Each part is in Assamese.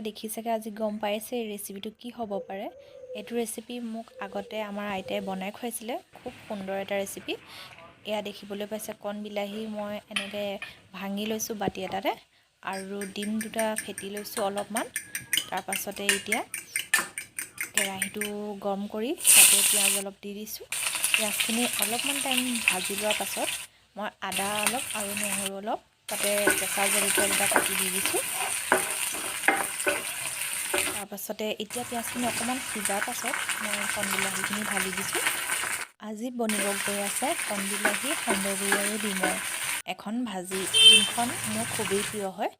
আপোনালোকে দেখি চাগে আজি গম পাইছে ৰেচিপিটো কি হ'ব পাৰে। এইটো ৰেচিপি মোক আগতে আমাৰ আইতাই বনাই খুৱাইছিলে। খুব সুন্দৰ এটা ৰেচিপি। এয়া দেখিবলৈ পাইছে, কণ বিলাহী মই এনেকৈ ভাঙি লৈছোঁ বাতি এটাতে আৰু ডিম দুটা ফেটি লৈছোঁ অলপমান। তাৰপাছতে এতিয়া কেৰাহীটো গৰম কৰি তাতে পিঁয়াজ অলপ দি দিছোঁ। পিঁয়াজখিনি অলপমান টাইম ভাজি লোৱাৰ পাছত মই আদা অলপ আৰু নহৰু অলপ, তাতে কেঁচা জলকীয়া দুটা কাটি দি দিছোঁ। তাৰপাছতে এতিয়া পিঁয়াজখিনি অকণমান সিজাৰ পাছত মই কণ বিলাহীখিনি ঢালি দিছোঁ। আজি বনিব গৈ আছে কণ বিলাহী, সান্দহগুড়ি আৰু ডিমৰ এখন ভাজি, যোনখন মোৰ খুবেই প্ৰিয় হয়।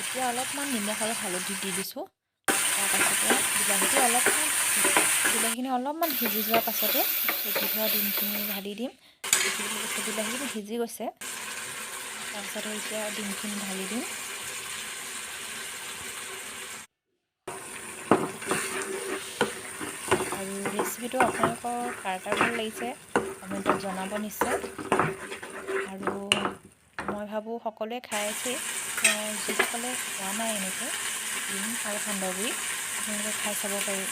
এতিয়া অলপমান নিমখ আৰু হালধি দি দিছোঁ। তাৰপাছতে বিলাহীখিনি অলপমান সিজি যোৱাৰ পাছতে ফেটি থোৱা ডিমখিনি ঢালি দিম। দেখিবলৈ পাইছে, বিলাহীখিনি সিজি গৈছে। তাৰপাছতে এতিয়া ডিমখিনি ঢালি দিম। আৰু ৰেচিপিটো আপোনালোকৰ কাৰ কাৰ ভাল লাগিছে, কমেণ্টত জনাব নিশ্চয়। আৰু মই ভাবোঁ সকলোৱে খাই আছে, যিসকলে খোৱা নাই এনেকৈ ডিম আৰু সান্দহগুড়ি, আপোনালোকে খাই চাব পাৰে।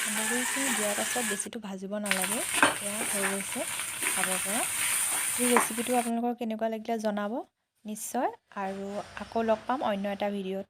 সান্দহগুড়িখিনি দিয়াৰ পাছত বেছিটো ভাজিব নালাগে। এয়া হৈ গৈছে খাব পৰা। এই ৰেচিপিটো আপোনালোকৰ কেনেকুৱা লাগিলে জনাব নিশ্চয়। আৰু আকৌ লগ পাম অন্য এটা ভিডিঅ'ত।